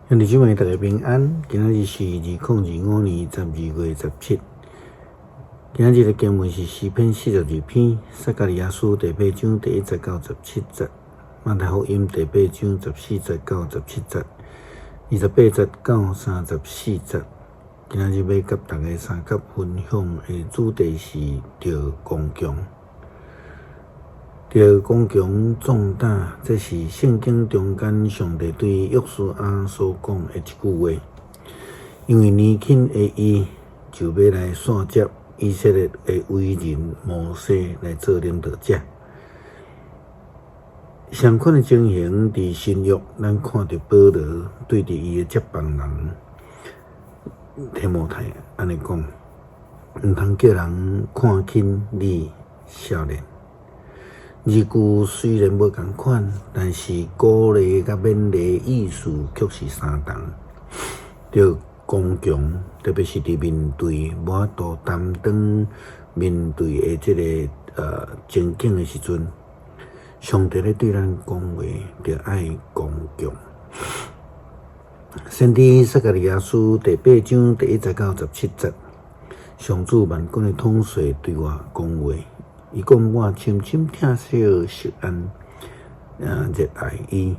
兄弟姊妹，大家平安。今仔日是2025年12月17。今仔日的經文是詩篇42篇、撒迦利亞書第八章第一節到十七節、馬太福音第八章十四節到十七節、28節到34節。今仔日欲佮大家相佮分享的主題是著剛強。著剛強壯膽，這是聖經中間上帝對約書亞所講的一句話。因為年輕的伊就欲來紲接以色列的偉人摩西來做領導者。相款的情形，佇新約，咱看著保羅對著伊的接班人提摩太按呢講：毋通叫人看輕你少年。字句雖然無仝款，但是鼓勵佮勉勵意思卻是相同。著剛強，特別是佇面對無法度擔當面對的這个情景的時陣，上帝咧對咱講話，著愛剛強。先知撒迦利亞書第八章第一節到十七節，上主萬軍的統帥對我講話。伊講我深深疼惜錫安，熱愛伊，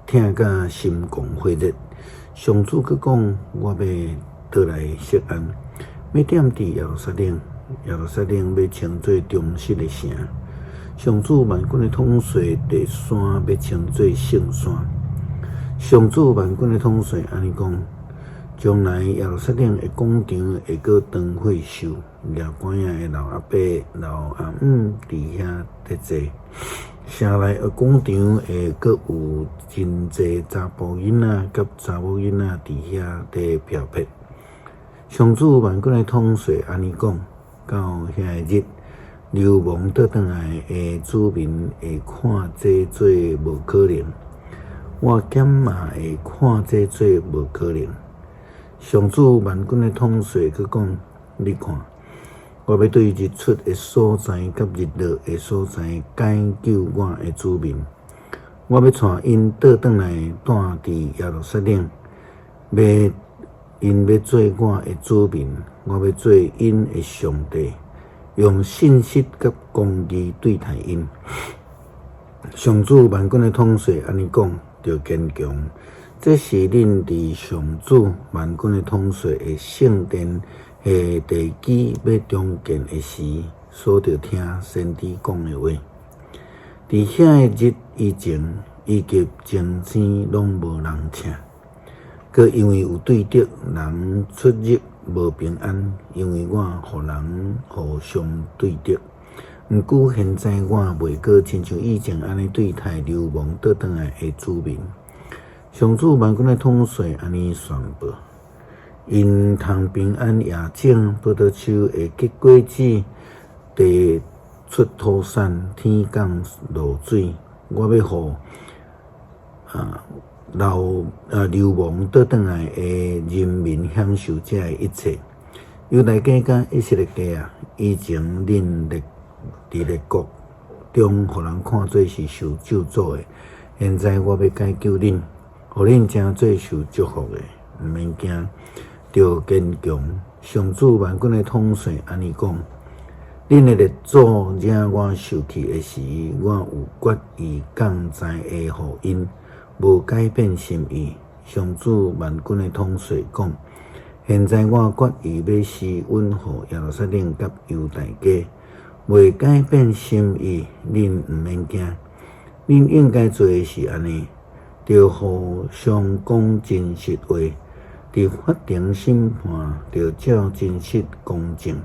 疼甲心狂火熱。上主閣講，我欲倒來錫安，欲踮佇耶路撒冷，耶路撒冷欲稱做忠實的城。上主萬軍的統帥的山欲稱做聖山。上主萬軍的統帥按呢講：將來耶路撒冷的廣場會閣當火燒，掠竿仔的老阿伯、老阿姆佇遐咧坐。城內的廣場會閣有真濟查埔囡仔佮查某囡仔佇遐咧飄撇。上主萬軍的統帥按呢講：到遐个日，流亡倒轉來的子民會看這做無可能，我敢嘛會看這做無可能。上主萬軍的統帥閣講：你看，我欲對日出的所在佮日落的所在解救我的子民。我欲帶𪜶倒轉來蹛佇耶路撒冷，欲𪜶欲做我的子民，我欲做𪜶的上帝，用信實佮公義對待𪜶。上主萬軍的統帥按呢講：著堅強。這是恁佇上主萬軍的統帥的聖殿下地基欲重建的時，所著聽先知講的話。佇遐个日以前，以及前生攏無人請。閣因為有對敵，人出入無平安，因為我予人互相對敵。毋過現在我袂閣親像以前按呢對待流亡倒轉來的子民。上主萬軍的統帥按呢宣布：𪜶通平安野種，葡萄樹會結果子，地出土產，天降露水。我欲予流亡倒轉來的人民享受這个一切。猶大家佮以色列家啊，以前恁佇列國中，予人看做是受咒詛的，現在我欲解救恁，予恁成做受祝福的，毋免驚，著堅強。上主萬軍的統帥按呢講：恁的列祖惹我受氣的時，我有決意降災禍予𪜶，無改變心意。上主萬軍的統帥講：現在我決意欲施恩予耶路撒冷佮猶大家，袂改變心意，恁毋免驚。恁應該做的是按呢：著互相講真實話，佇法庭審判，著照真實公正，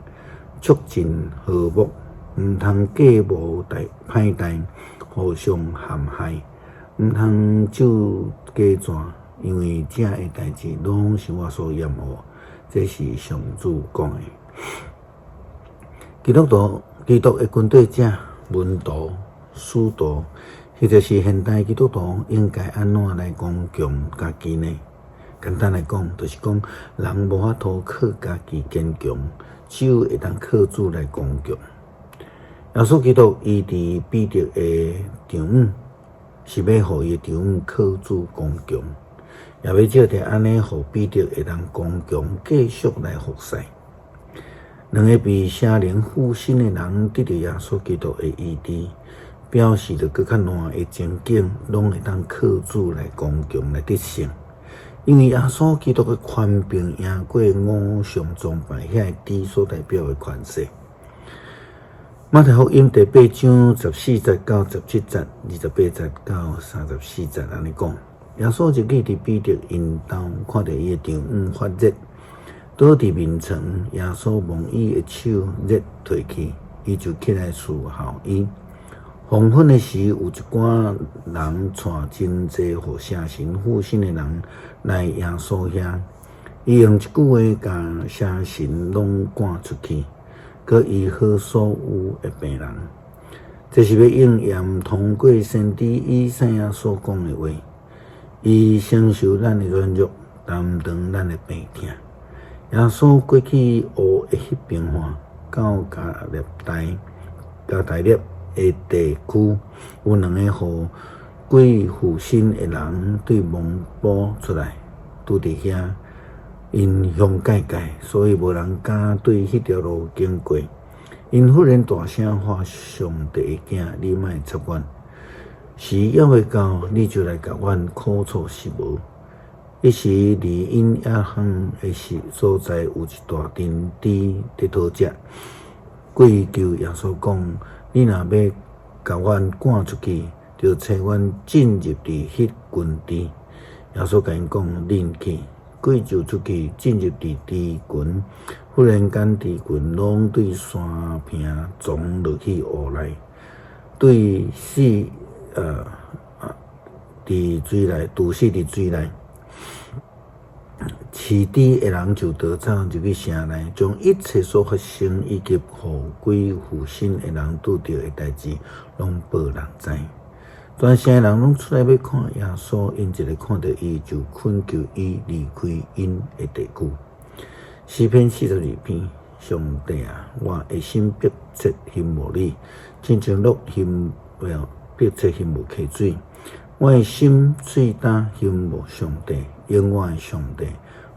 促進和睦，毋通計謀歹代，互相陷害，毋通咒假紙，因為這个代誌攏是我所厭惡。這是上主講的。基督徒、基督的跟隨者、門徒、使徒，或者是現代基督徒，應該按怎來剛強家己呢？簡單來講，就是講人無法度靠家己堅強，只有會當靠主來剛強。耶穌基督醫治彼得的丈母，是欲予伊的丈母靠主剛強。也欲藉著按呢，予彼得會當剛強繼續來服侍。兩个被聖靈附身的人得著耶穌基督的醫治，表示著閣較爛的情景，攏會當靠主來剛強來得勝。因為耶穌基督的權柄贏過偶像崇拜遐个豬所代表的權勢。馬太福音第八章十四節到十七節、28節到34節按呢講，耶穌入去佇彼得𪜶兜，看著伊的丈母發熱，倒佇眠床，耶穌摸伊的手，熱退去，伊就起來侍候伊。黃昏的時，有一寡人帶真濟予邪神附身的人來耶穌遐，伊用一句話共邪神攏趕出去，閣醫好所有的病人。這是欲應驗通過先知以賽亞所講的話。伊承受咱的軟弱，擔當咱的病痛。耶穌過去湖的彼邊岸，到加達肋的地區，有兩个予鬼附身的人對亡埔出來，拄佇遐，𪜶凶蓋蓋，所以無人敢對彼條路經過。𪜶忽然大聲喊：上帝的囝，你莫插阮！時猶未到，你就來共阮苦楚是無？彼時離𪜶遐遠的所在，有一大陣豬佇討食。鬼求耶穌講：你若欲共阮趕出去，著差阮進入佇彼群豬。耶穌共𪜶講：恁去。鬼就出去，進入佇豬群。忽然間，豬群攏對山坪傱落去湖內，對死佇水內，堵死佇水內。飼豬的人就逃走入去城內，將一切所發生以及予鬼附身的人拄著的代誌，攏報人知。全城的人攏出來欲看耶穌，𪜶一个看著伊，就懇求伊離開𪜶的地區。詩篇42篇，上帝啊，我的心迫切欣慕你，親像鹿迫切欣慕溪水。我的心喙焦欣慕上帝，永活的上帝。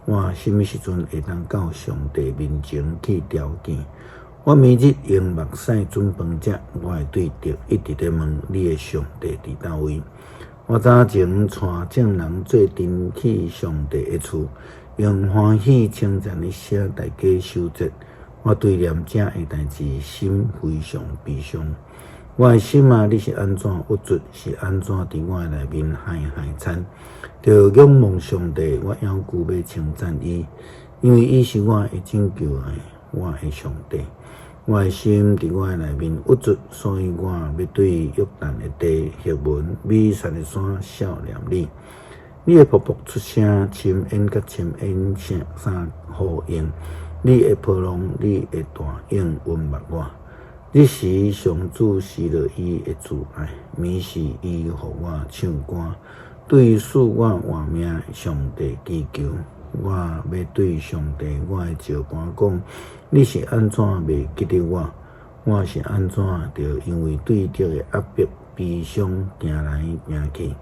我啥物時陣會當到上帝面前去朝見？我每日用目屎準飯食，我的對敵一直咧問你的上帝佇佗位？我早前帶眾人做陣去上帝的厝，用歡喜稱讚的聲大家守節。我對念這的代誌，心非常悲傷。我的心啊，你是按怎鬱卒？是按怎佇我內面害害慘？著仰望上帝，我猶閣欲稱讚伊，因為伊是我的拯救的，我的上帝。我的心佇我內面鬱卒，所以我欲對約旦的地、黑門、米薩的山數念你。你的瀑布出聲，深淵佮深淵聲相呼應。你的波浪，你的大湧淹沒我。日時上主施落伊的慈愛，暝時伊予我唱歌，對賜我活命的上帝祈求。我欲對上帝我的石磐講：你是按怎袂記得我？我是按怎著因為對敵的壓迫悲傷行來行去？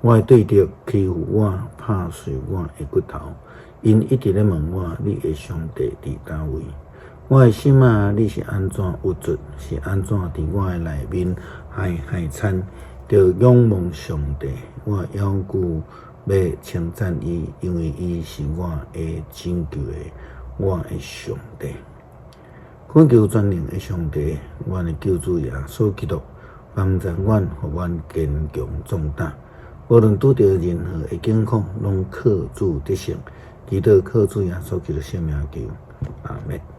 我的對敵欺負我，拍碎我的骨頭。𪜶一直咧問我：你的上帝佇佗位？我的心啊，你是按怎鬱卒？是按怎佇我的內面害害慘？著仰望上帝，我猶閣欲稱讚伊，因為伊是我的拯救的，我的上帝。懇求全能的上帝，阮的救主耶穌基督，幫助阮，予阮堅強壯膽。無論拄著任何的境況，攏靠主得勝。祈禱靠主耶穌基督聖名求，阿們。